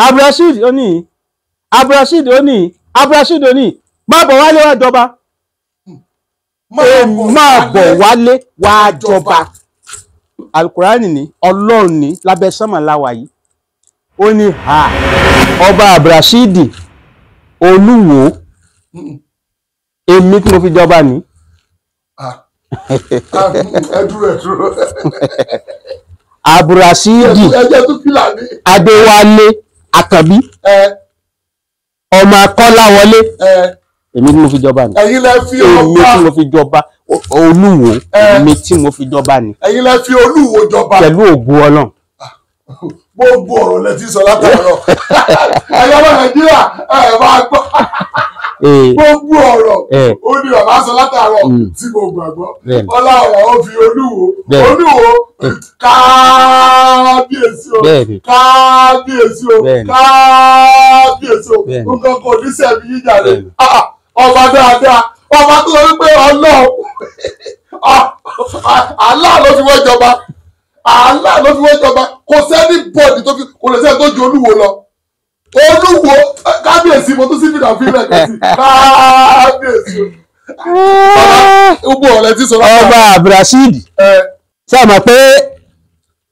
Abdulrasheed ó ní, Abdulrasheed ó ní, Abdulrasheed ó ní, má bọ̀ wálé wá jọba. Máa bọ̀ wálé wá jọba. Alukurani ni Ọlọ́run ní lábẹ́ sánmà láwà yìí. Ó ní ha ọba Abdulrasheed Olúwo èmi tí mo fi jọba ni. Ẹ dúró, ẹ dúró. Abdulrasheed Adéwálé Àkànbí ọmọ Akọ́láwọlé èmi tí mo fi jọba ni. Ẹ̀yin lẹ fi ọba. Èmi tí mo fi jọba Olúwo, èmi tí mo fi jọba ni. Ẹ̀yin lẹ fi Olúwo jọba. Pẹ̀lú ògo Ọlọ́run. Gbogbo ọ̀rọ̀ lẹ ti sọ látàárọ̀. Ẹ̀yin ọmọ Nàìjíríà ẹ máa gbọ́. Gbogbo ọ̀rọ̀ ó ní bàbá sọ látàárọ̀ tí mo gbàgbọ́. Ọlá ọ̀rọ̀ ó fi Olúwo. Olúwo kábíyèsí o, kábíyèsí o, kábíyèsí o. Nǹkan kò ní sẹ́mi yíjà rẹ̀. Ọba dáadáa, ọba tó sọ wípé Ọlọ́run Allah ló fi wọ́n jọba. Allah ló fi wọ́n jọba. Kò sẹ́ni bọ́ọ̀dì tó fi kò lè sẹ́ni tó ju Olúwo lọ. Olúwo kábíyèsí mo tún sí fìdá fílẹ̀ kẹ́sì kábíyèsí o. Gbogbo ọ̀rẹ́ ti sọ látàárọ̀. Ọba Abdulrasheed ṣé mọ̀ pé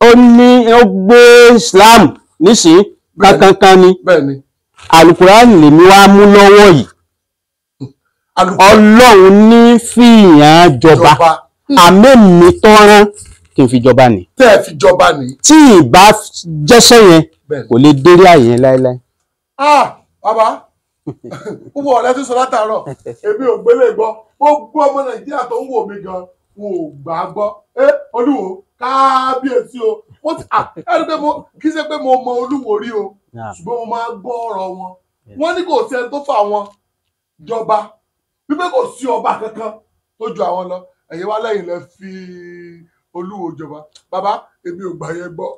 ó ní ó gbé Islam nísìn kankankan ni. Alukurani lèmi wá mú lọ́wọ́ yìí. Ọlọ́run ní fìyàn jọba, àmẹ́mi tọ́rán kí n fi jọba ni. Tẹ́ ẹ fi jọba ni. Tí ìbá jẹ́sẹ̀ yẹn kò lè dérí àyè yẹn láéláé. Ah bàbá, gbogbo ọ̀rẹ́ tó sọ látàárọ̀ èmi ò gbélé gbọ́. Gbogbo ọmọ Nàìjíríà tó ń wò mí gan wọn ò gbà á gbọ́. Ẹ Olúwo kábíyèsí o. Mo ti ẹni pé mo kì í ṣe pé mo mọ Olúwo rí o, ṣùgbọ́n mo máa ń gbọ́ ọ̀rọ̀ wọn. Wọ́n ní kò sí ẹni tó fà wọn jọba, wípé kò sí ọba kankan tó ju àwọn lọ. Ẹ̀yin wá lẹ́yìn lẹ fi Olúwo jọba. Bàbá èmi ò gbà yẹn gbọ́.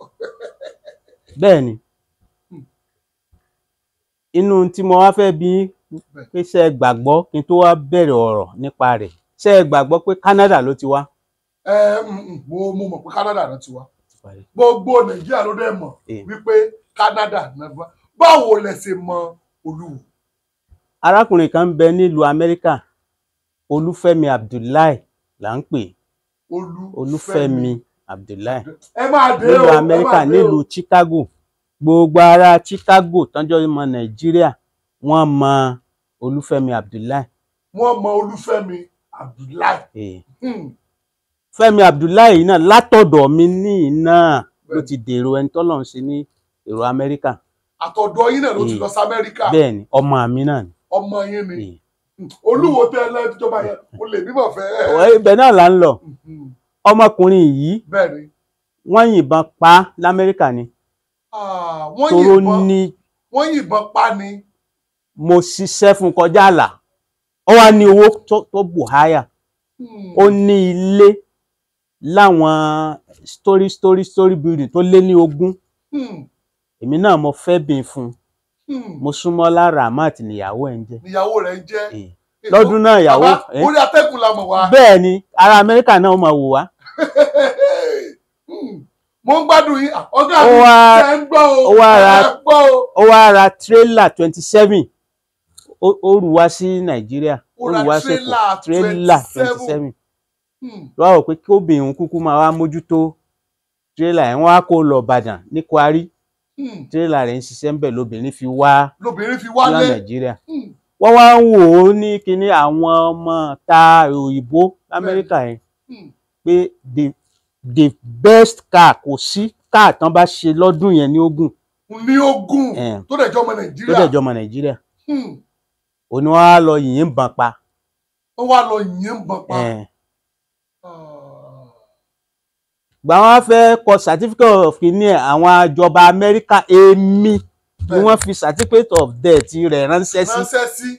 Bẹ́ẹ̀ni, inú tí mo wá fẹ́ bi pé ṣé ẹ gbàgbọ́ kí n tó wá bẹ̀rẹ̀ ọ̀rọ̀ nípa rẹ̀, ṣé ẹ gbàgbọ́ pé Canada ló ti wá? Mo mọ̀ pé Canada ló ti wá. Gbogbo Nàìjíríà ló dẹ̀ mọ̀ wípé Canada náà wá. Báwo lẹ ṣe mọ Olúwo? Arákùnrin kan ń bẹ nílùú Amẹ́ríkà, Olúfẹ́mi Abdullahi là ń pè. Olúfẹ́mi Abdullahi nílùú Amẹ́ríkà, nílùú Chicago. Gbogbo ará Chicago tọ́jọ́ mọ Nàìjíríà wọ́n mọ Olúfẹ́mi Abdullahi. Wọ́n mọ Olúfẹ́mi Abdullahi. Fẹ́mi Abdullahi náà látọ̀dọ̀ mi ní náà ló ti dèrò ẹni tọ́lọ́run sí ní èrò Amẹ́ríkà. Àtọ̀dọ̀ yín náà ló ti lọ sí Amẹ́ríkà. Bẹ́ẹ̀ni, ọmọ mi náà ni. Ọmọ yín ni. Olúwo tẹ lẹ́jọba yẹn mo lè bímọ fẹ́. Ibẹ̀ náà là ń lọ. Ọmọkùnrin yìí wọ́n yìnbọn pa l'Amẹ́ríkà ni. Toro ní wọ́n yìnbọn pa ni. Mo ṣiṣẹ́ fún kọjá àlà. Ó wá ní owó tó bù háyà. Ó ní ilé láwọn story building tó lé ní 20. Èmi náà mo fẹ́ bí fún un. Mo súnmọ́ lára Ramat níyàwó ẹ̀ ń jẹ́. Níyàwó rẹ̀ ń jẹ́. Lọ́dún náà ìyàwó. Orí atẹ́kùn la mọ̀ wá. Bẹ́ẹ̀ ni ará Amẹ́ríkà náà máa wò wá. Mo ń gbádùn yín, ọ̀gá mi ẹ ń gbọ́ o. Ó wá ra tírélà 27. Ó rù wá sí Nàìjíríà. Ó rù wá sí Èkó. Tírélà 27. Lọ́wọ́ rò pé kí obìnrin kúkú máa wá mójútó tírélà ẹ̀. Wọ́n á kó lọ Ìbàdàn ní Kwari. Tírélà rẹ̀ ń ṣiṣẹ́ ńbẹ̀ lóbìnrin fi wá Nàìjíríà. Wọ́n wá ń wò ó ní kinní àwọn ọmọ ta òyìnbó l'Amẹ́ríkà yẹn pé the best car kò sí car tán bá ṣe lọ́dún yẹn ní Ògùn. Ní Ògùn tó dẹ̀ jọ ọmọ Nàìjíríà. Tó dẹ̀ jọ ọmọ Nàìjíríà. Òní wọ́n á lọ yìnbọn pa. Wọ́n wá lọ yìnbọn pa. Gbà wọ́n fẹ́ kọ certificate of kìíní ẹ̀ àwọn àjọba Amẹ́ríkà èmi ni wọ́n fi certificate of death rẹ̀ ránṣẹ́ sí. Ránṣẹ́ sí.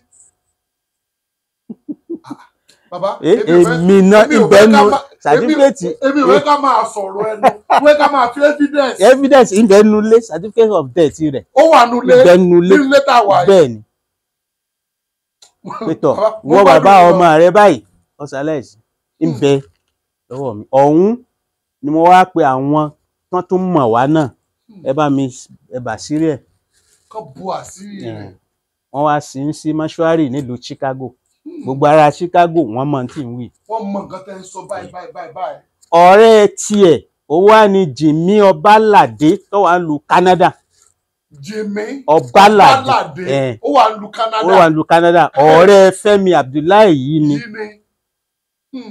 Bàbá èmi náà ìbẹ́nu certificate. Èmi ò fẹ́ ká máa sọ̀rọ̀ ẹnu, fẹ́ ká máa fi evidence. Evidence ìbẹ́nu lé certificate of death rẹ̀. Ó wà nulẹ̀ ìbẹ́nu lé nílé tá a wà yìí. Bẹ́ẹ̀ni. Pétọ̀ wọ́n bàbá ọmọ rẹ báyìí ọ̀sálẹ̀sì ń bẹ lọ́wọ́ mi. Ọ̀hún ni mo wá pe àwọn tán tún mọ̀ wá náà, ẹ bá mi ẹ bà sírí ẹ̀. Kán bo àṣírí rẹ̀. Wọ́n wá sí ń sí mọ́ṣúárì nílùú Chicago. Gbogbo ará Chicago wọ́n mọ̀ tí ń wí. Wọ́n mọ nǹkan tẹ́ ń sọ báyìí báyìí báyìí báyìí. Ọ̀rẹ́ tiẹ̀ ó wá ní Jimmy Ọbaládé tó wà ń lu Canada. Jimmy Ọbaládé ó wà ń lu Canada. Ó wà ń lu Canada. Ọ̀rẹ́ Fẹ́mi Abdullahi yìí ni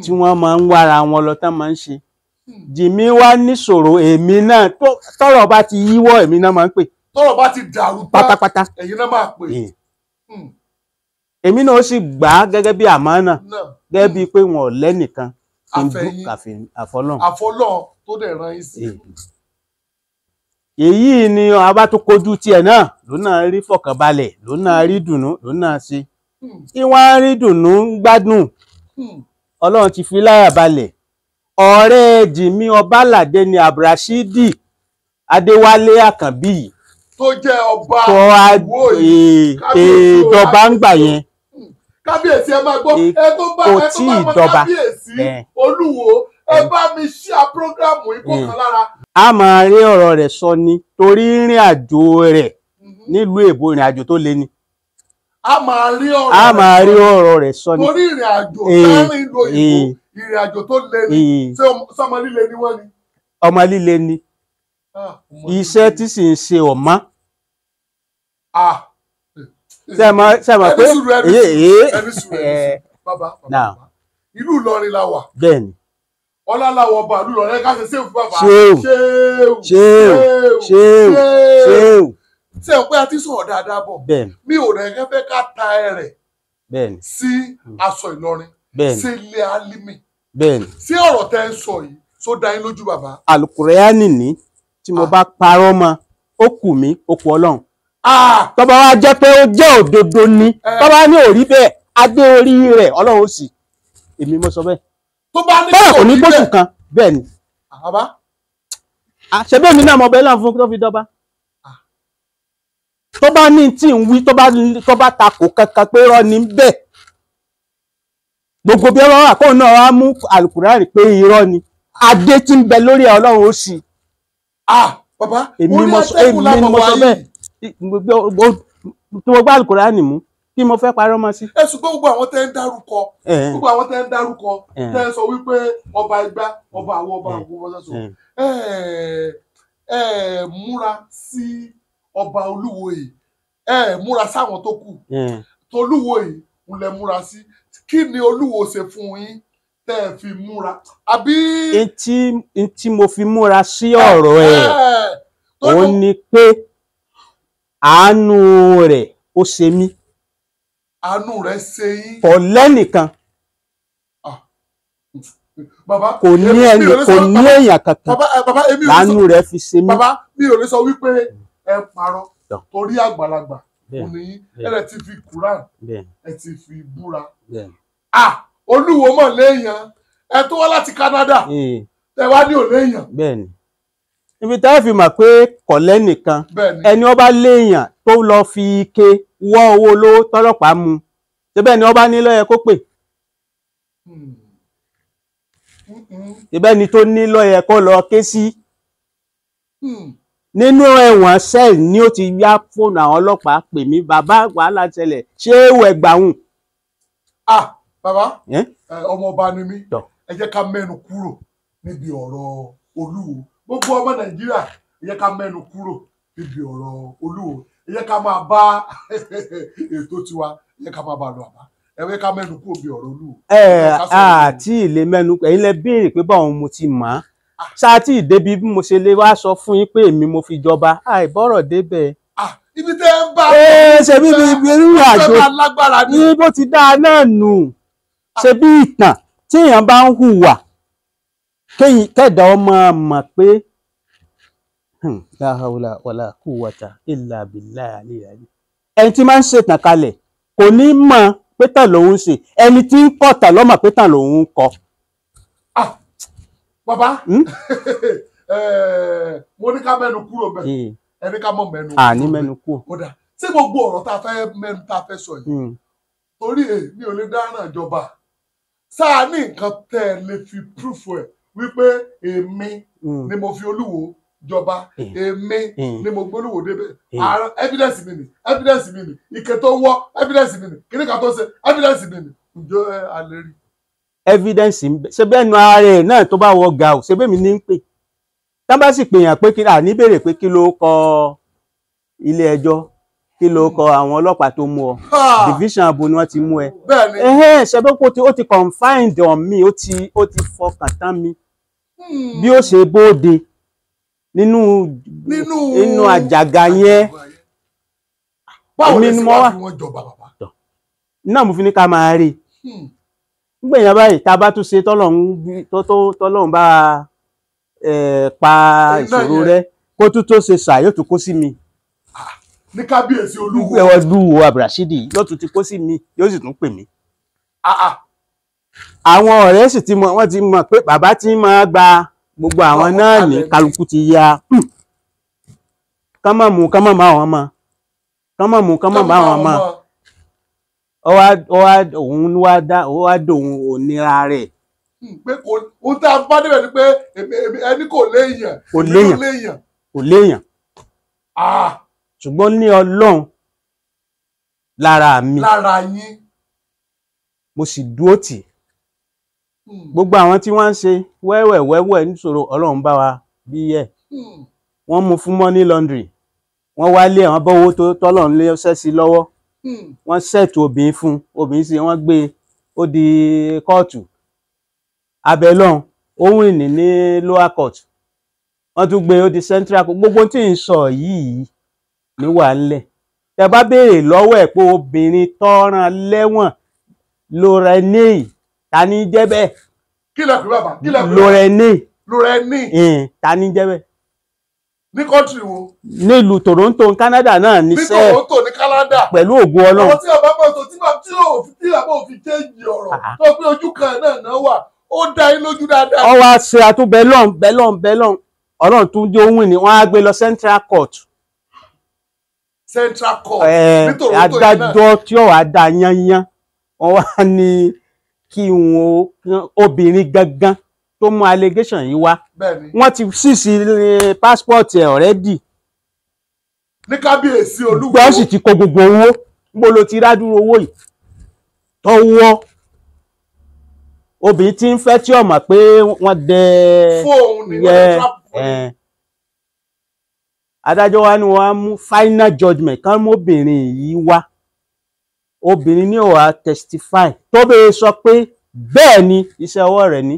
tí wọ́n máa ń wára wọn lọ tán máa ń ṣe. Jimmy wá níṣòro èmi náà tọ́rọ̀ bá ti yíwọ́ èmi náà máa ń pè. Tọ́rọ̀ bá ti dàrú pátápátá ẹ̀yin náà máa pè. Èmi náà sì gbà á gẹ́gẹ́ bí àmánà, gẹ́gẹ́ bí pé wọn ò lẹ́nìkan àfọlọ́n. Àfọlọ́n tó dẹ̀ ran yín sí. Èyí ni a bá tó kojú tiẹ̀ náà ló náà rí fọkànbalẹ̀, ló náà rí dùnú, ló náà ṣe. Kí wọ́n á rí dùnú gbádùn, Ọlọ́run ti fi láyà balẹ̀. Ọ̀rẹ́ Jimmy Ọbaládé ni Abdulrasheed Adéwálé Àkànbí yìí tó jẹ́ ọba Ìwó yìí ìjọba ń gbà yẹn. Kábíyèsí ẹ máa gbọ́, ẹ tó bá ẹ tó bá mọ kábíyèsí Olúwo ẹ bá mi ṣíà prógrámù ikú kan lára. A máa rí ọ̀rọ̀ rẹ̀ sọ ni torí ìrìn àjò rẹ̀ nílùú èbó ìrìn àjò tó le ni. A máa rí ọ̀rọ̀ rẹ̀ sọ ni torí ìrìn àjò láàrin ìlú òyìnbó ìrìn àjò tó le ni. Sọmọ líle ni wọ́n ni. Ọmọ líle ni. Iṣẹ́ tí sì ń ṣe ọ̀mọ́. Sẹ́mọ̀ pé bàbá ìlú Ìlọrin la wà. Bẹ́ẹ̀ni. Ọláláwọ̀ ọba ìlú Ìlọrin ká ṣe ṣéwù bàbá. Ṣéwù ṣéwù ṣéwù ṣéwù. Ṣé o pé a ti sọ̀rọ̀ dáadáa bọ̀? Bẹ́ẹ̀ni. Mi ò rẹ̀ fẹ́ ká ta ẹrẹ̀ sí aṣọ Ìlọrin sí ilé Álímì. Bẹ́ẹ̀ni. Sí ọ̀rọ̀ tẹ́ ń sọ yìí só dá yín lójú bàbá? Àlùkùránì ní tí mo bá parọ́ mọ́ ó kù mí ó kù Ọlọ́run. Tó bá wá jẹ́ pé ó jẹ́ òdodo ni, tó bá ní ò rí bẹ́ẹ̀ adé orí rẹ̀ Ọlọ́run ó sì. Èmi mo sọ bẹ́ẹ̀. Tó bá ní kò ní gbóṣù kan bẹ́ẹ̀ ni. Bàbá. Ṣé bẹ́ẹ̀ mi náà mo bẹ́ẹ̀ láǹfún tó fi dọ́ba. Tó bá ní tí ń wí tó bá takò kankan pé irọ́ ni bẹ́ẹ̀. Gbogbo bí ọlọ́run àkóhùn náà wá mú Àlùkùránì pé irọ́ ni. Adé tí ń bẹ lórí Ọlọ́run ó sì. Bàbá èmi mo sọ bẹ́ẹ̀ tí mo gbá Àlùkùránì mú kí mo fẹ́ parọ́ mọ́ sí. Ẹ ṣùgbọ́n gbogbo àwọn tẹ́ ń dárúkọ gbogbo àwọn tẹ́ ń dárúkọ tẹ́ ń sọ wípé ọba igbá ọba àwọn ọba àwọn ọba sọ ẹ múra sí ọba Olúwo yìí, ẹ múra sáwọn tó kù tolúwo yìí ń lẹ múra sí. Kí ni Olúwo ṣe fún yín tẹ́ ẹ fi múra? Àbí. Ntí mo fi múra sí ọ̀rọ̀ ẹ̀ òun ni pé àánú rẹ̀ ó ṣe mí. Àánú rẹ̀ ṣe yín. Kò lẹ́nìkan. Bàbá kò ní ẹnì kò ní èèyàn kankan. Àánú rẹ̀ fi ṣe mí. Bàbá mi ò lè sọ wípé ẹ parọ́ torí àgbàlagbà òní ẹ lè ti fi Quran ẹ ti fi búra. Olúwo mọ̀ léèyàn ẹ tó wá láti Canada ẹ wá ní òléèyàn. Bẹ́ẹ̀ni, ibi tá a fi mọ̀ pé kọ̀lẹ́ nìkan ẹni ó bá léèyàn tó lọ fi ike wọ́ owó olówó tọ́lọ́pàá mú síbẹ̀ ni ó bá ní ló yẹ kó pè, síbẹ̀ ni tó ní ló yẹ kó lọ ké sí. Nínú ẹ̀wọ̀n sẹ́ẹ̀lì ni ó ti yá fóònù àwọn ọlọ́pàá pè mí, bàbá wàhálà ṣẹlẹ̀ ṣé èèwọ̀ ẹgbàá. Bàbá ọmọọba ni mí, ẹ jẹ́ ká mẹ́nu kúrò níbi ọ̀rọ̀ Olúwo. Gbogbo ọmọ Nàìjíríà ẹ jẹ́ ká mẹ́nu kúrò níbi ọ̀rọ̀ Olúwo, ẹ jẹ́ ká máa bá ètò tiwa, ẹ jẹ́ ká máa bá lọ àbá, ẹ jẹ́ ká mẹ́nu kúrò níbi ọ̀rọ̀ Olúwo. Ẹ àti ilé mẹ́nu ẹ̀yin lẹ béèrè pé báwọn mo ti mọ̀ á ṣáàtì ìdébi bí mo ṣe lè wá sọ fún yín pé èmi mo fi jọba àìbọ̀rọ̀ débẹ̀. Ibi tẹ́ ń bá ṣe bí ibi ìrìn àjò ní bó ti dáa náà nù, ṣe bí ìtàn tí èèyàn bá ń hùwà kẹ́dà ọmọ mọ̀ pé la hawla wala quwwata illa billahi ẹni tí máa ń ṣètàn kalẹ̀ kò ní mọ̀ pé tàn lòun ṣe, ẹni tí ń kọ̀tàn ló mọ̀ pé tàn lòun ń kọ. Bàbá mo ní ká mẹ́nu kúrò bẹ́ẹ̀, ẹni ká mọ̀ mẹ́nu. Àní mẹ́nu kúrò. Ó dà, ṣé gbogbo ọ̀rọ̀ tá a fẹ́ mẹ́nu tá a fẹ́ sọ yìí torí mi ò lè dáràn ìjọba sáà ní nǹkan tẹ́ ẹ lè fi proof ẹ̀ wípé èmi ni mo fi Olúwo jọba, èmi ni mo gbólúwò débẹ̀. Evidence mi ni, evidence mi ni, ike tó wọ́ evidence mi ni, kíníkà tó ṣe evidence mi ni. Ǹjọ́ ẹ alẹ́ rí evidence ń bẹ. Ṣe bẹ́ẹ̀ nu ara ẹ̀ náà tó bá wọ ga ò, ṣe bẹ́ẹ̀ mi ní ń pè. Tá bá sì pèèyàn pé kí àní béèrè pé kí ló kọ ilé ẹjọ́, kí ló kọ àwọn ọlọ́pàá tó mú ọ, division abo ni wọ́n ti mú ẹ. Bẹ́ẹ̀ni. Ṣe bẹ́ẹ̀ kó ó ti confined on me, ó ti fọkàn tán mi bí ó ṣe bóde nínú àjàgà yẹn. Báwo ni wọ́n fi wọ́n jọba bàbá? Náà mo fi ní ká máa rí i gbẹ̀yìn báyìí, tá a bá tún ṣe tọ́lọ́run bá pa ìṣòro rẹ, kó tún tó ṣe sà yóò tún kó sí mi. Ní kábíyèsí Olúwo. Olúwo Abdulrasheed yóò tún ti kó sí mi, yóò sì tún pè mí. Àwọn ọ̀rẹ́ sì ti mọ̀, wọ́n ti mọ̀ pé bàbá tí máa gba gbogbo àwọn náà ní kálukú ti ya. Kán má mú, kán má má àwọn mọ́, kán má mú, kán má má àwọn mọ́. Òun wá dá, ó wá dòun òníra rẹ̀. Pé kò ó tá a bá débẹ̀ ni pé ẹni kò léèyàn. Kò léèyàn, kò léèyàn. Ṣùgbọ́n ní Ọlọ́run lára mi. Lára yín. Mo sì dúró tì. Gbogbo àwọn tí wọ́n ń ṣe wẹ́wẹ̀ wẹ́wẹ̀ níṣòro, Ọlọ́run bá wa bí yẹ. Wọ́n mú fún money laundry. Wọ́n wá lé àwọn bọ́wọ́ tó tọ́lọ́run lé ṣẹ́ sí lọ́wọ́. Wọ́n ṣètò obìnrin fún obìnrin sí, wọ́n gbé ó di kóòtù abẹ́lọ́n, ó wìn ní lower court, wọ́n tún gbé ó di central court. Gbogbo tí ń sọ yìí ní wà ńlẹ̀. Tẹ́ bá béèrè lọ́wọ́ ẹ̀ pé obìnrin tọ́ran lẹ́wọ̀n Lorraine, ta ní jẹ́ bẹ́ẹ̀? Kí lẹ pè bàbá? Kí lẹ pè? Lorraine. Lorraine. Ta ní jẹ́ bẹ́ẹ̀? Ní kọ́ńtì wo? Nílùú Toronto, Canada náà ní sẹ́ẹ̀. Ní Toronto ní Canada. Pẹ̀lú ògo Ọlọ́run. Àwọn tí ọba bọ̀ tó tí bàbá ò fi chéǹjì ọ̀rọ̀ tó pé ojú kan náà wà, ó dá yín lójú dáadáa. Ó wá ṣe àtúbẹ̀ lọ́n bẹ́lọ́n bẹ́lọ́n, Ọlọ́run tún dé ohun ìní, wọ́n á gbé lọ Central Court. Central Court ní Toronto yìí náà. Adájọ́ tí ó wàá dá yányán, wọ́n wá ní kí wọn obìnrin gangan tó mú allegation yìí wá, wọ́n ti sísì passport ẹ̀ already. Ní kábíyèsí Olúwo. Wọ́n sì ti kó gbogbo owó. Níbo ló ti rádúró owó yìí tọwọ́ obìnrin tí ń fẹ́ tí ó mọ̀ pé wọ́n dẹ fóònù ní wọ́n trap fóònù. Adájọ́ wa ni wọ́n á mú final judgement kán mọ́bìnrin yìí wá. Obìnrin ní ó wá testify tó bẹ́ẹ̀ sọ pé bẹ́ẹ̀ ni iṣẹ́ ọwọ́ rẹ̀ ni.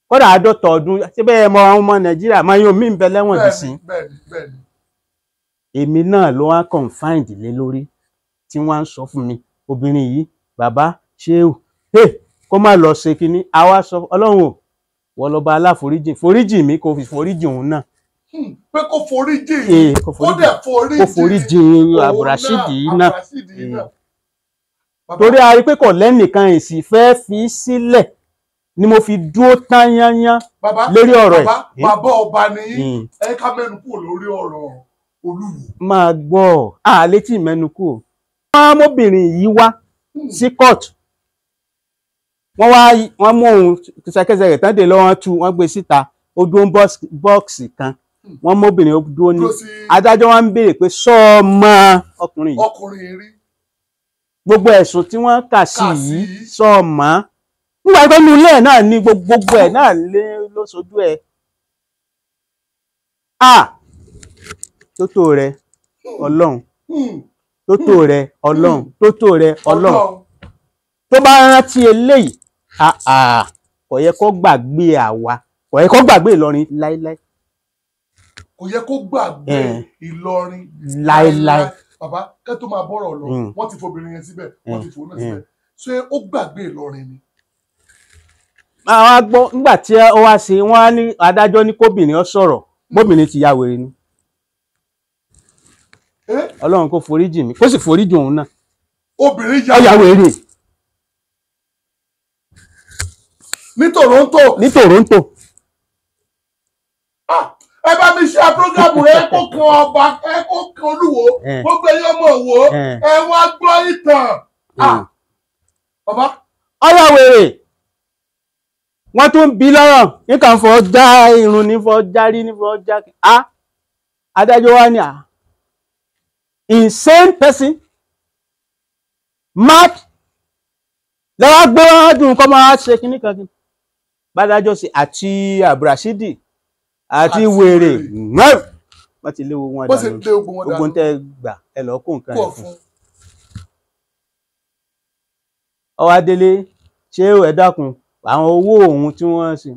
Kódà 50 ọdún ṣé bẹ́ẹ̀ mọ àwọn ọmọ Nàìjíríà máa yóò mí ń bẹ lẹ́wọ̀n dì sí. Èmi náà ló wá confined lé lórí tí wọ́n á ń sọ fún mi, obìnrin yìí bàbá ṣéwù kó má lọ ṣe kínní. Àwa sọ Ọlọ́run ò wọ́n lọ́ba aláforíjì, foríjì mi kò fi foríjì òun náà. Pé kó foríjì, kó dẹ̀ foríjì, kó foríjì Abdulrasheed yìí náà. Torí a rí pé kò lẹ́nìkan èsì fẹ́ fi sílẹ̀ ni mo fi dúró tán yányán lórí ọ̀rọ̀ ẹ̀. Bàbá ọba ni ẹ ká mẹ́nu kúrò lórí ọ̀rọ̀ Olúwo. Máa gbọ́ a létí mẹ́nu kúrò. Wọ́n á mọ́bìnrin yìí wá sí court. Wọ́n wá wọ́n mú òun ṣẹ̀kẹ̀ṣẹ̀kẹ̀ tán dé lọ́wọ́ tú, wọ́n gbé síta, ó dúró bọ́ọ̀sì kan. Wọ́n mọ́bìnrin ó dúró ní. Adájọ́ wa ń béèrè pé sọ́ọ̀mọ́ ọkùnrin yìí. Ọkùnrin rí. Gbogbo ẹ̀sùn tí wọ́n kà sí yìí sọ́ọ̀mọ́. Nígbà tó nu ilé ẹ̀ náà ni gbogbo ẹ̀ náà lé ló sojú ẹ̀. Tótó rẹ Ọlọ́run, tótó rẹ Ọlọ́run, tótó rẹ Ọlọ́run. Tó bá rántí eléyìí, kò yẹ kó gbàgbé àwa, kò yẹ kó gbàgbé Ìlọrin láíláí. Kò yẹ kó gbàgbé Ìlọrin láíláí. Bàbá kẹ́ tó máa bọ́rọ̀ lọ, wọ́n ti fobìnrin yẹn síbẹ̀, wọ́n ti fòun náà síbẹ̀. Ṣé ó gbàgbé Ìlọrin ni? Àwọn agbọ́ nígbà tí ó wá sí, wọ́n á ní adájọ́ ní kóbìnrin ó sọ̀rọ̀, bóbìnrin ti ya wèrè ni. Ọlọ́run kó foríjì mi, kó sì foríjì òun náà. Obìnrin ya wèrè. Ní Toronto. Ní Toronto. Ẹ bá mi ṣe prógámù ẹ kó kan ọba, ẹ kó kan Olúwo, gbogbo ẹyọ ọmọ òwò, ẹ wá gbọ́ ìtàn. Bàbá. Ó ya wèrè. Wọ́n tún bí lọ́rọ̀ nǹkan fọ́ já irun ní fọ́ járí ní fọ́ já á. Adájọ́ wa ní à insane person mad lọ́wọ́ gbé wọn dùn kọ́ máa ṣe kíní kan kí bádájọ́ sí àti Abdulrasheed àti wèrè wọ́n ti léwu wọn dànù ogun tẹ́ gbà ẹ lọ́ọ́ kó nǹkan ẹ̀ fún. Ọwọ́ adélé ṣé ẹ dákun àwọn owó òun tí wọ́n sì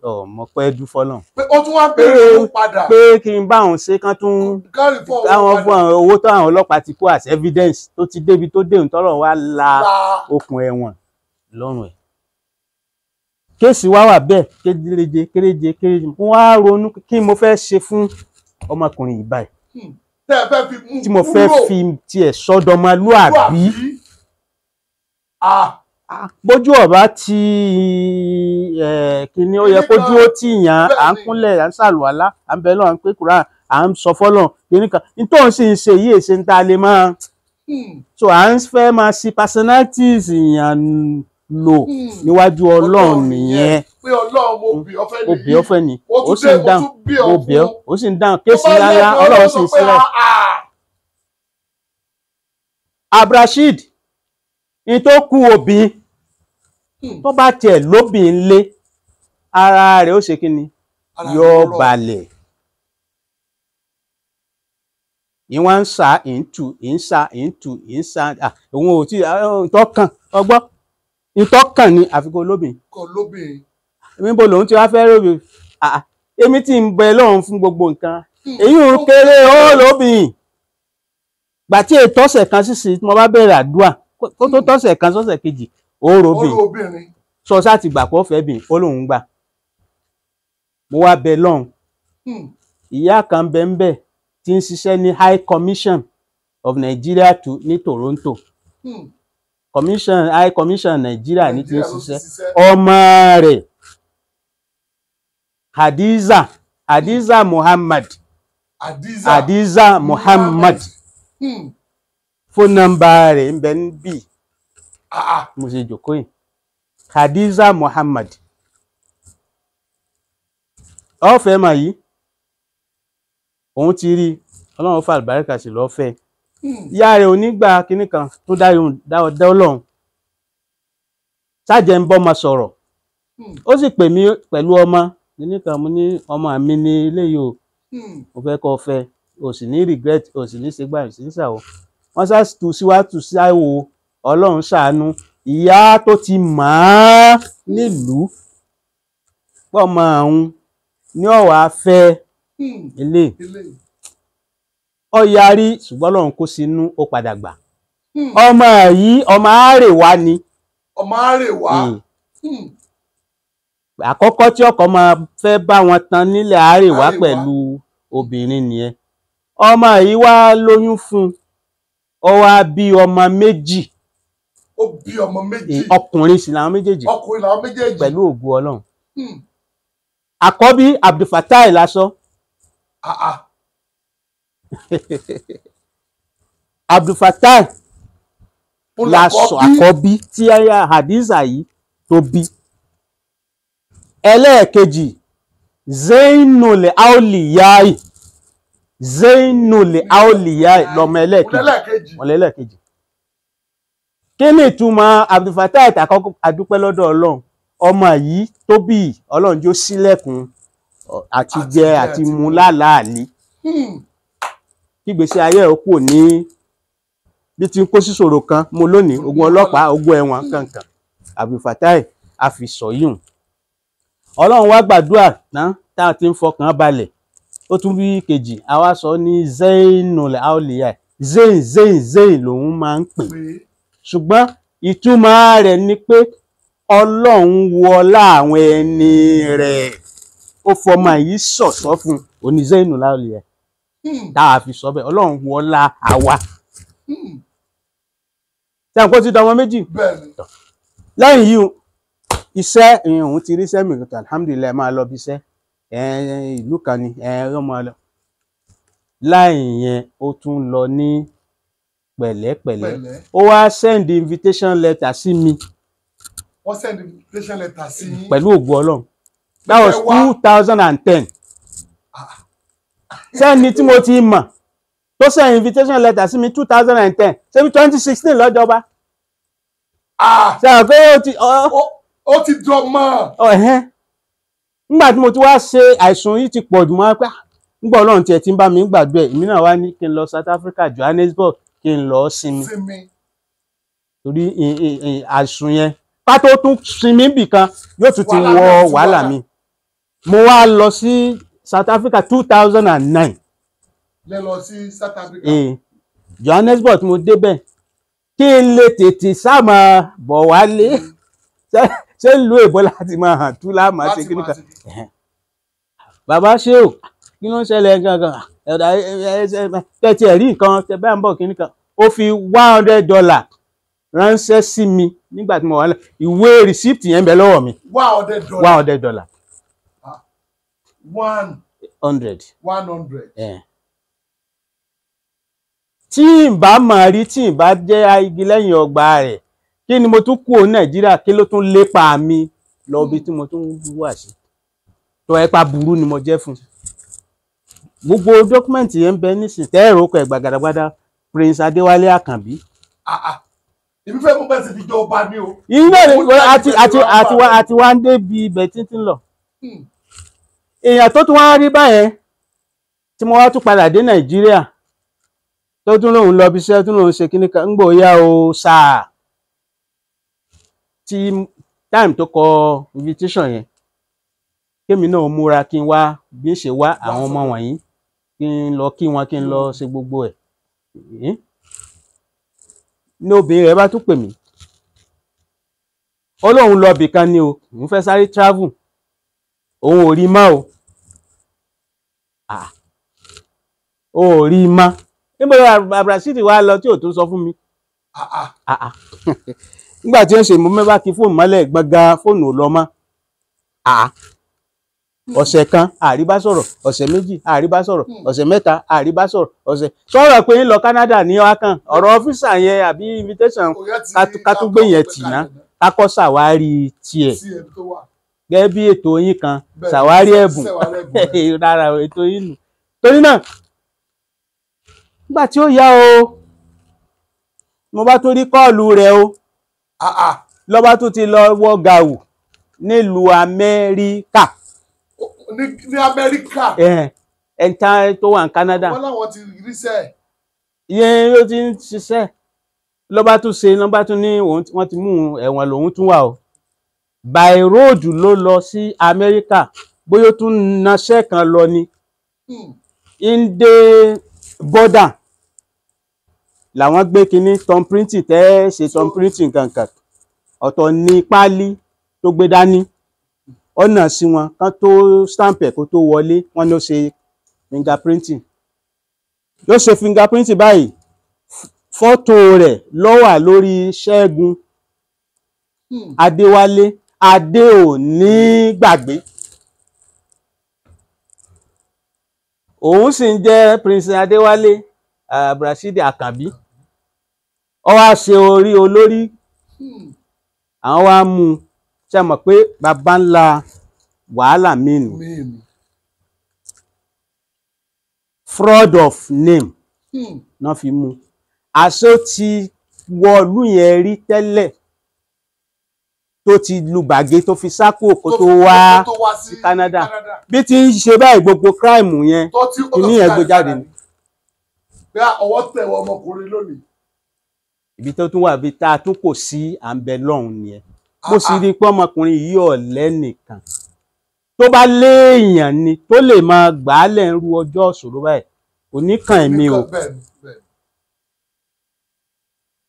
ọmọ pẹ́ dú fọ́lọ́n. Pé ó tún wá béèrè owó padà. Pé kí n bá òun ṣe kán tún káwọn fún àwọn owó tó àwọn ọlọ́pàá ti kó as evidence tó ti débi tó déhùn tọ́rọ̀ wá la okùn ẹ̀wọ̀n lọ́rùn ẹ̀. Kéèsì wá wà bẹ́ẹ̀ kéréje kéréje kéréje wọ́n á ronú kí mo fẹ́ ṣe fún ọmọkùnrin yìí báyìí. Tẹ́ ẹ fẹ́ fi mú kúrò. Tí mo fẹ́ fi tiẹ̀ sọ́dọ̀mọlúàbí. Bójú ọba tí kíní ó yẹ kójú ó tì yàn à ń kúnlẹ̀ à ń ṣàlùwàlá à ń bẹ lọ́wọ́ à ń pé kúrò à ń sọ fọ́lọ̀ kíní kan nítorí sì ń ṣe yìí èsì ń ta lè máa so à ń fẹ́ máa ṣe personalities yàn lò níwájú Ọlọ́run nìyẹn. Pé Ọlọ́run mo bì ọ́ fẹ́ nìyí mo bì ọ́ fẹ́ ni ó sì ń dáhùn mo bì ọ́ ó sì ń dáhùn kéèsì ńláńlá Ọlọ́run sì ń sílẹ̀. Abdulrasheed ní tó kú obìnrin tó bá tiẹ̀ lóbìnrin lé ara rẹ̀ ó ṣe kí ni yóò balẹ̀. Ìwọ̀n ń sa ìntù ìǹsa ìntù ìǹsa òun ò tí ìtọ́kàn ọgbọ́ ìtọ́kàn ni àfikún olóbìnrin. Níbo lòun ti wá fẹ́ róbì èmi tí ń bẹ lọ́run fún gbogbo nǹkan èyí ò kéré ó lóbìnrin. Gbà tí ètò ọ̀sẹ̀ kan sísè tí mo bá bẹ̀rẹ̀ àdúrà kó tó tọ́sẹ̀ kan sọ́sẹ̀ kejì ó robìn sọ sáà ti gbà pọ̀ fẹ́ bìn ó lóun gbà. Mo wá bẹ lọ́hùn ìyá kan bẹ ń bẹ tí ń ṣiṣẹ́ ní High Commission of Nigeria to ní Toronto. Commission High Commission Nigeria ní tí ń ṣiṣẹ́ ọmọ rẹ̀ Hadiza Hadiza Muhammad Hadiza Muhammad fóònù nọ́mbà rẹ̀ ń bẹ níbí mo ṣe jòkó yìí Hadiza Muhammad ọ̀fẹ́ mà yìí òun ti rí Ọlọ́run fà àlùbáríkà sí lọ́fẹ̀ẹ́ ìyá rẹ̀ onígbà kínní kan tó dá Ọlọ́run ṣáàjẹ́ ń bọ́mọ sọ̀rọ̀ ó sì pè mí pẹ̀lú ọmọ kínní kan mo ní ọmọ mi ní eléyìí o mo fẹ́ kọ́ fẹ́ o sì ní regret o sì ní ṣègbà o sì ní ṣàwọ̀ wọ́n sá tù síwájú sáwò Ọlọ́run ṣàánú ìyá tó ti mọ̀ ọ́n nílùú pọ̀ mọ́ òun ní ọ̀wà fẹ́ ilé ó yarí ṣùgbọ́n Ọlọ́run kó sínú ó padà gbà ọmọ yìí ọmọ àárẹ̀wá ni ọmọ àárẹ̀wá àkọ́kọ́ tí ọkọ máa fẹ́ bá wọn tan nílẹ̀ àárẹ̀wá pẹ̀lú obìnrin nìyẹn ọmọ yìí wá lóyún fún un ó wá bí ọmọ méjì ó bí ọmọ méjì ọkùnrin sì làwọn méjèèjì ọkùnrin làwọn méjèèjì pẹ̀lú ògo Ọlọ́run àkọ́bí Abdulfatai lásọ Abdulfatai lásọ àkọ́bí tí Hadiza yìí tó bí ẹlẹ́ẹ̀kejì Zainul Auliyai Zainul Auliyai lọmọ ẹlẹ́ẹ̀kejì ọlẹ́lẹ́ẹ̀kejì. Kí ni ìtumọ̀ Abdulfatai àkọ́kọ́ adúpẹ́ lọ́dọ̀ Ọlọ́run ọmọ yìí tó bí Ọlọ́run jó sílẹ̀kùn àti jẹ àti mu láàláàlí kígbésí ayé ẹ̀ kò ní bí ti ń kó síṣòro kan mo lónìí ogun ọlọ́pàá ogun ẹ̀wọ̀n kankan Abdulfatai àfisọ̀yún Ọlọ́run wá gbàdúrà tán tá a ti ń fọkàn balẹ̀ ó tún bí kejì àwa sọ ní Zainul Auliyai Zain Zain Zain lòun máa ń pè ṣùgbọ́n ìtumọ̀ rẹ̀ ni pé Ọlọ́run wo ọlá àwọn ẹni rẹ̀ ó fọmọ yìí ṣọ̀ṣọ́ fún òní Zainul Auliyai tá a fi sọ bẹ́ẹ̀ Ọlọ́run wo ọlá àwa tí a kò ti dọmọ méjì lẹ́yìn yìí iṣẹ́ òun ti rí sẹ́mi kàtà alhamdulilayi máa lọ bí iṣẹ́ ìlú kan ni ọmọ lọ láì yẹn ó tún lọ ní pẹ̀lẹ́pẹ̀lẹ́ ó wá send invitation letter sí mi Wọ́n send invitation letter sí yín. Pẹ̀lú ògo Ọlọ́run. That was 2010. Sẹ́ni tí mo ti mọ̀ tó send invitation letter sí mi 2010, ṣé bí 2016 lọ́jọba. Ṣe àwọn pé ó ti. Ó ti dán mọ́. Nígbà tí mo ti wá ṣe àìsàn yìí ti pọ̀ jù mọ́ pé nígbà Ọlọ́run tiẹ̀ ti ń bá mi gbàdúrà, èmi náà wá ní kí n lọ South Africa, Johannesburg, kí n lọ sinmi. Torí àìsàn yẹn pátó tún sinmi bì kan yóò tún ti wọ wàhálà mi. Mo wá lọ sí South Africa 2009. Lẹ lọ sí South Africa. Johannesburg mo débẹ̀ kí n lè tètè sáàmà bọ̀ wálé. Ṣé ń lo èbó láti máa hàn tú láàmà ṣe kí nìkan. Bàbá ṣé o, kí ló ń ṣẹlẹ̀ gangan? Tẹ̀tí ẹ̀rí nǹkan tẹ bá ń bọ̀ kí nìkan. Ó fi $100 ránṣẹ́ sí mi nígbà tí mo wà lẹ́ ìwé rìsíptì yẹn ń bẹ lọ́wọ́ mi. $100. $100. 100. 100. Tí n bá mọ̀ rí, tí n bá jẹ́ igi lẹ́yìn ọgbà rẹ̀, kí ni mo tún kúrò Nàìjíríà, kí ló tún lépa mi lọ bí tí mo tún wà sí? Tó ẹ̀pa burú ni mo jẹ́ fún. Gbogbo dọ́kúmẹ̀ntì yẹn ń bẹ nísìnyí tẹ́ẹ̀rọ ọkọ̀ ẹ̀gbà gàdàgbàdà Prince Adéwálé Àkànbí. Èmi fẹ́ mú bẹ́ẹ̀ sì fi jọ ọba ni o. Ìyẹn àti wá ń débi ibẹ̀ títí lọ. Èèyàn tó tún wá rí báyẹn tí mo wá tún padà dé Nàìjíríà tó tún lòun lọ bí iṣẹ́, tún lòun ṣe kíní kan ń gbòóyá o sáà tí time tó kọ invitation yẹn kémi náà múra kí n wá bí n ṣe wá àwọn ọmọ wọ̀nyí, kí n lọ kí wọn, kí n lọ ṣe gbogbo ẹ̀. Ní obìnrin rẹ̀ bá tún pè mí, ó lóun lọ bìkan ni o, òun fẹ́ sáré travel, òun ò rí mọ́ o. Ò rí mọ́ níbo ni Abdulrasheed wá lọ tí ò tún sọ fún mi. Nígbà tí ó ń ṣe mo mẹ́fà kí fóònù mọ́lẹ̀ gbọ̀ngàn, fóònù ò lọ mọ́. Ọ̀sẹ̀ kan àríbá sọ̀rọ̀, ọ̀sẹ̀ méjì àríbá sọ̀rọ̀, ọ̀sẹ̀ mẹ́ta àríbá sọ̀rọ̀, ọ̀sẹ̀ sọ̀rọ̀ pé ń lọ Canada ní ọkàn ọ̀rọ̀ ọ́fíìsà yẹn àbí invitation kátúgbé yẹn tì ná kákọ́ ṣàwárí tiẹ̀ gẹ́gẹ́ bí ètò yín kan ṣàwárí ẹ̀bùn rárá ètò yín nù. Torí náà nígbà tí ó yá o, mo bá tún rí kọ́ọ̀lù rẹ̀ o, lọ́ba tún ti lọ wọ gàù nílùú Amẹ́ríkà. Ní Amẹ́ríkà. Ẹ̀ńtà tó wà ní Canada. Wọ́n láwọn ti ríṣẹ́. Ìyẹn ló ti ń ṣiṣẹ́. Lọ́ba tún ṣe, lọ́ba tún ní wọ́n ti mú ẹ̀wọ̀n lòun tún wà o. By road ló lọ sí Amẹ́ríkà, bóyá ó tún naṣẹ́ kan lọ ni. Ń dé border làwọn gbé kinní tom printing tẹ́ ṣe tom printing kankan. Ọ̀tọ̀ ní páálí tó gbé dání, ọ̀nà sí wọn kán tó stamp ẹ̀ kó tó wọlé, wọ́n ló ṣe fingerprinting. Ló ṣe fingerprinting báyìí, fọ́tò rẹ̀ ló wà lórí Ṣẹ́gun Adéwálé Adé ò ní gbàgbé. Òun sì ń jẹ́ Prince Adéwálé Abdulrasheed Àkànbí. Ó wá ṣe orí olórí, àwọn wá mú un. Ṣe mọ̀ pé bàbá ńlá wàhálà mi nù. Fraud of name náà fi mú. Àṣé ó ti wọlú yẹn rí tẹ́lẹ̀ tó ti lu bàgé tó fi sá kúrò kó tó wá sí Canada. Bí ti ń ṣe báyìí gbogbo crime yẹn kìíní yẹn gbé jáde ni. Bí ọwọ́ tẹ̀ wọ ọmọkùnrin lónìí. Ibi tó tún wà bí tá a tún kò sí à ń bẹ lọ́hùn nìyẹn. Mo sì rí i pé ọmọkùnrin yìí ọ̀lẹ nìkan tó bá léèyàn ni tó lè máa gbà á lẹ̀ ń ru ọjọ́ ìṣòro báyìí kò ní kàn èmi o.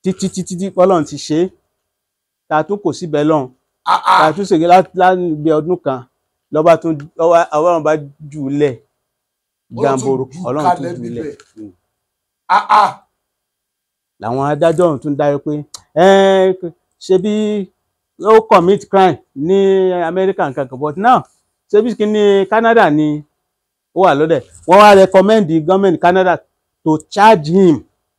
Títí títí tí Ọlọ́run ti ṣe é ta tún kò síbẹ̀ lọ́hùn, ta tún ṣègbè láti ọdún kan lọ́ba tún Ọlọ́run bá jù ú lẹ̀ gàmboro, Ọlọ́run tún jù ú lẹ̀. Làwọn adájọ́ ọ̀hún tún dájọ́ pé ṣe bí ó commit crime ní America nǹkan kan, but now ṣe bí kí ní Canada ni ó wà lọ́dẹ̀. Wọ́n wá recommend the government Canada to charge him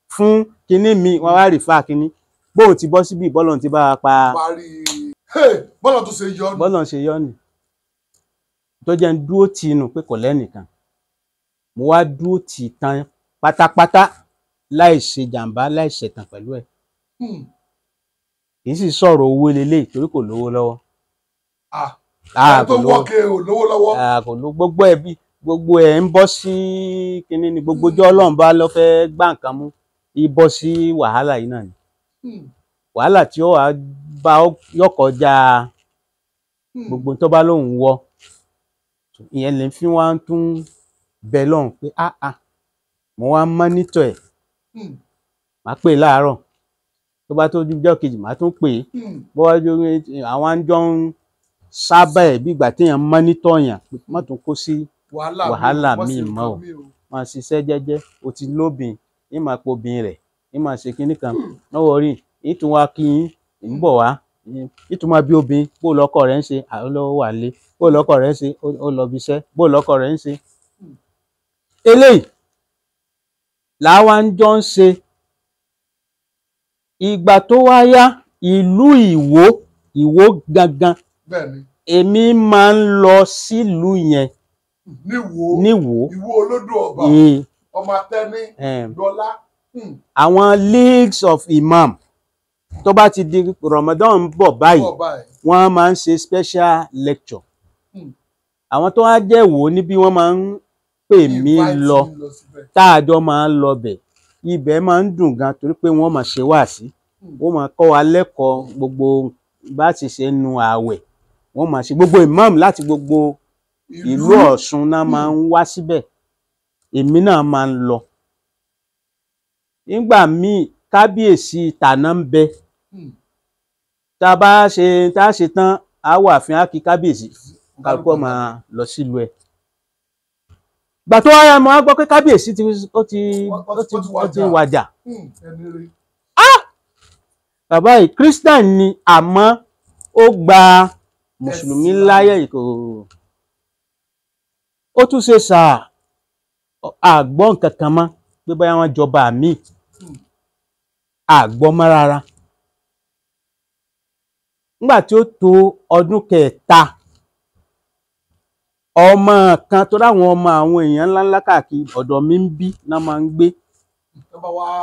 fún kinní mi, wọ́n wá refer kinní bóun ti bọ́ síbi ìbọ́lọ̀ ti bá wa pa. Bọ́lá tó ṣe yọ ni. Bọ́lá ṣe yọ ni tó jẹ́ ń dúró tì inú pé kò lẹ́nìkan. Mo wá dúró tì tán pátápátá láì ṣe jàǹbá, láì ṣẹ̀tàn pẹ̀lú ẹ̀. Kì í sì sọ̀rọ̀ owó lélẹ̀ torí kò lówó lọ́wọ́. Tó wọ́ọ̀kẹ́ ò lówó lọ́wọ́. Kò ló gbogbo ẹ̀ bí gbogbo ẹ̀ ń bọ́ sí kinní ni, gbogbo ọjọ́ Ọlọ́run bá lọ fẹ́ gbá nǹkan mú, í bọ́ sí wàhálà yìí náà ni. Wàhálà tí ó wà bá yọkọjá gbogbo tó bá lóun wọ, ìyẹn lè fi wá tún bẹ lọ́hùn pé áá mo wá mọ́nítọ̀ ẹ̀. Màá pè láàárọ̀, tó bá tó ọjọ́ kejì màá tún pè é, bó wá jó àwọn àjọ ń sábà ẹ̀ bí ìgbà téèyàn mọ́nítọ̀ yàn, má tún kó sí wàhálà míì mọ́ o, máa ṣiṣẹ́ jẹ́jẹ́, o ti lóbìn, ní máa po obìn rẹ̀, ní máa ṣe kinní kan, lọ́wọ́ rí ìtún wá kí yín, ń bọ̀ wá, ìtún máa bí obìn, bó lọ́kọ rẹ̀ ń ṣe, àwọn lọ́wọ́ wà lé, bó lọ́kọ rẹ̀ ń ṣe, ó lọ bí iṣẹ́, bó lọ́kọ rẹ̀ ń ṣe. Eléyìí làwa ń jọ ń ṣe. Ìgbà tó wá yá, ìlú Ìwó, Ìwó gangan, èmi máa ń lọ sílùú yẹn. Níwó, Ìwó olódò ọba, ọmọ Atẹ́ní lọ́lá. Àwọn leagues of imam, tó bá ti di Ramadan ń bọ̀ báyìí, wọ́n máa ń ṣe special lecture. Àwọn tó wá jẹ́ Ìwó níbí wọ́n máa ń pè mí lọ, táàjọ máa ń lọ bẹ̀. Ibẹ̀ máa ń dùn gan torí pé wọ́n máa ṣe wáàsí, wọ́n máa kọ́ wa lẹ́kọ̀ọ́ gbogbo bá ti ṣe nu ààwẹ̀, wọ́n máa ṣe gbogbo imam láti gbogbo ìlú Ọ̀ṣun náà máa ń wá síbẹ̀. Èmi náà máa ń lọ. Nígbà míì kábíyèsí tàná ń bẹ, tá a bá ṣe tá a ṣe tán, á wà fún ákí kábíyèsí, kálukú máa lọ sílùú ẹ̀. Gbà tó wáyà mo á gbọ́ pé kábíyèsí ó ti wàjà. Bàbá yìí Christian ni, àmọ́ ó gba mùsùlùmí láyè kò. Ó tún ṣe sà àgbọ̀n kankan mọ́ pé báyà wọ́n jọba mi, àgbọ̀n mọ́ rárá. Nígbà tí ó tó ọdún kẹta, ọmọ kan tó ráwọn ọmọ àwọn èèyàn ńláńlá káàkiri ọ̀dọ̀ mi ń bí náà máa ń gbé,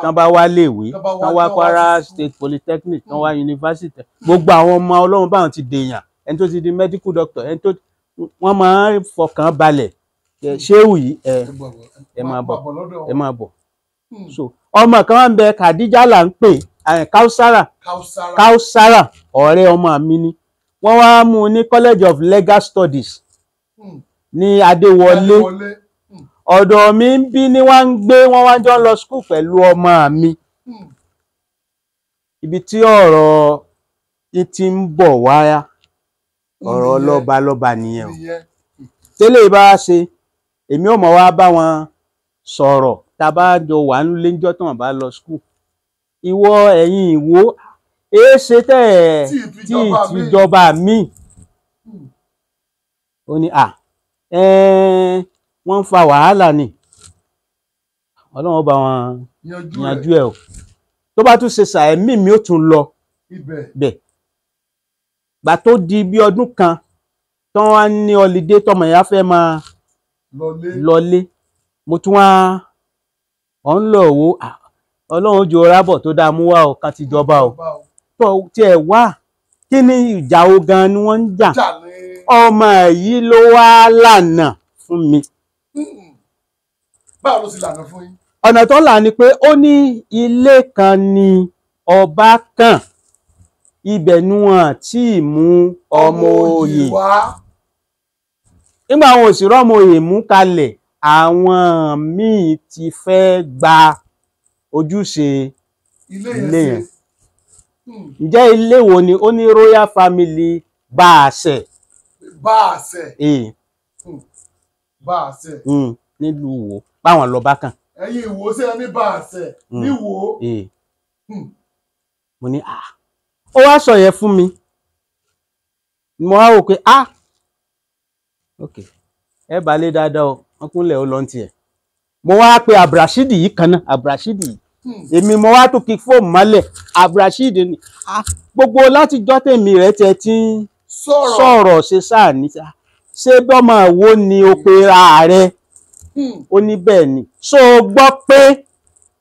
tán bá wá léèwé, tán wá Kwara State Polytechnic, tán wá yunifásitì, gbogbo àwọn ọmọ Ọlọ́run báwọn ti dèèyàn, ẹni tó ti di medical doctor, ẹni tó wọ́n máa ń fọkàn balẹ̀, ṣéwù yìí ẹ máa bọ̀, ẹ máa bọ̀. So ọmọ kan wá ń bẹ, Khadija là ń pè, Kausara, Kausara ọ̀rẹ́ ọmọ mi ni. Wọ́n wá mú un ní College of Legal Studies ní Adéwọlé. Ọ̀dọ̀ mi ń bí ní wá ń gbé, wọ́n wá jọ ń lọ skul pẹ̀lú ọmọ mi. Ibi tí ọ̀rọ̀ ti ń bọ̀ wáyá, ọ̀rọ̀ lọ́ba lọ́ba nìyẹn o. Tẹ́lẹ̀ bá ṣe, èmi ò mọ̀ wá bá wọn sọ̀rọ̀, tá a bá jọ wà nílé ńjọ́ tí wọ́n bá lọ skul. Ìwọ ẹ̀yin Ìwó, èé ṣe tẹ́ ẹ̀ tí ìjọba mi. Ó ní à wọ́n ń fa wàhálà ni, Ọlọ́run bá wọn yanjú ẹ̀ o. Tó bá tún ṣe sàẹ̀mí mi ó tún lọ bẹ̀. Gbà tó di bí ọdún kan tán wá ní ọlidé, tọmọ ìyá fẹ́ máa lọlé, mo tún wá ọ̀ ń lọ wò, Ọlọ́run jò rábọ̀ tó dáa mú wá o, kan ti jọba o. Tó tiẹ̀ wá kí ni ìjà o gan ni wọ́n ń jà? Ọmọ yìí ló wá lànà fún mi. Báwo ló sì lànà fún yín? Ọ̀nà tó là ni pé ó ní ilé kan ni ọba kàn, ibẹ̀ ni wọ́n ti mú ọmọ oyè. Nígbà àwọn òṣèré ọmọ oyè mú kalẹ̀, àwọn míì ti fẹ́ gba ojúṣe ilé yẹn. Ǹjẹ́ ilé wo ni? Ó ní Royal Family Baasẹ. Baasẹ. Baasẹ. Nílùú Ìwó báwọn lọ bá kàn. Ẹ̀yin Ìwó ṣe ní Baasẹ níwò. Mo ní à, ó wá sọ yẹn fún mi, mo wá wò pé à, ok, ẹ bá lé dáadáa o, wọn kúnlẹ̀ ó lọ ní tiẹ̀. Mo wá pe Abdulrasheed yìí kan náà, Abdulrasheed yìí Èmi mo wá tó kí fóònù mọ́lẹ̀. Abdulrasheed ni gbogbo látijọ́ tèmi rẹ̀ tẹ ti ń sọ̀rọ̀ ṣe sáà ní ṣé bọ́mọ wo ni o pe ra rẹ? Ó ní bẹ́ẹ̀ ni. So gbọ́ pé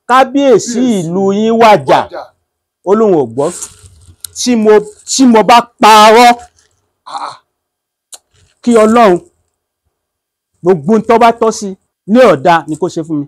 kábíyèsí ìlú yín wàjà? Ó lóun ò gbọ́. Tí mo bá parọ́ kí Ọlọ́run gbogbo tó bá tọ́ sí ní ọ̀dà ni kó ṣe fún mi.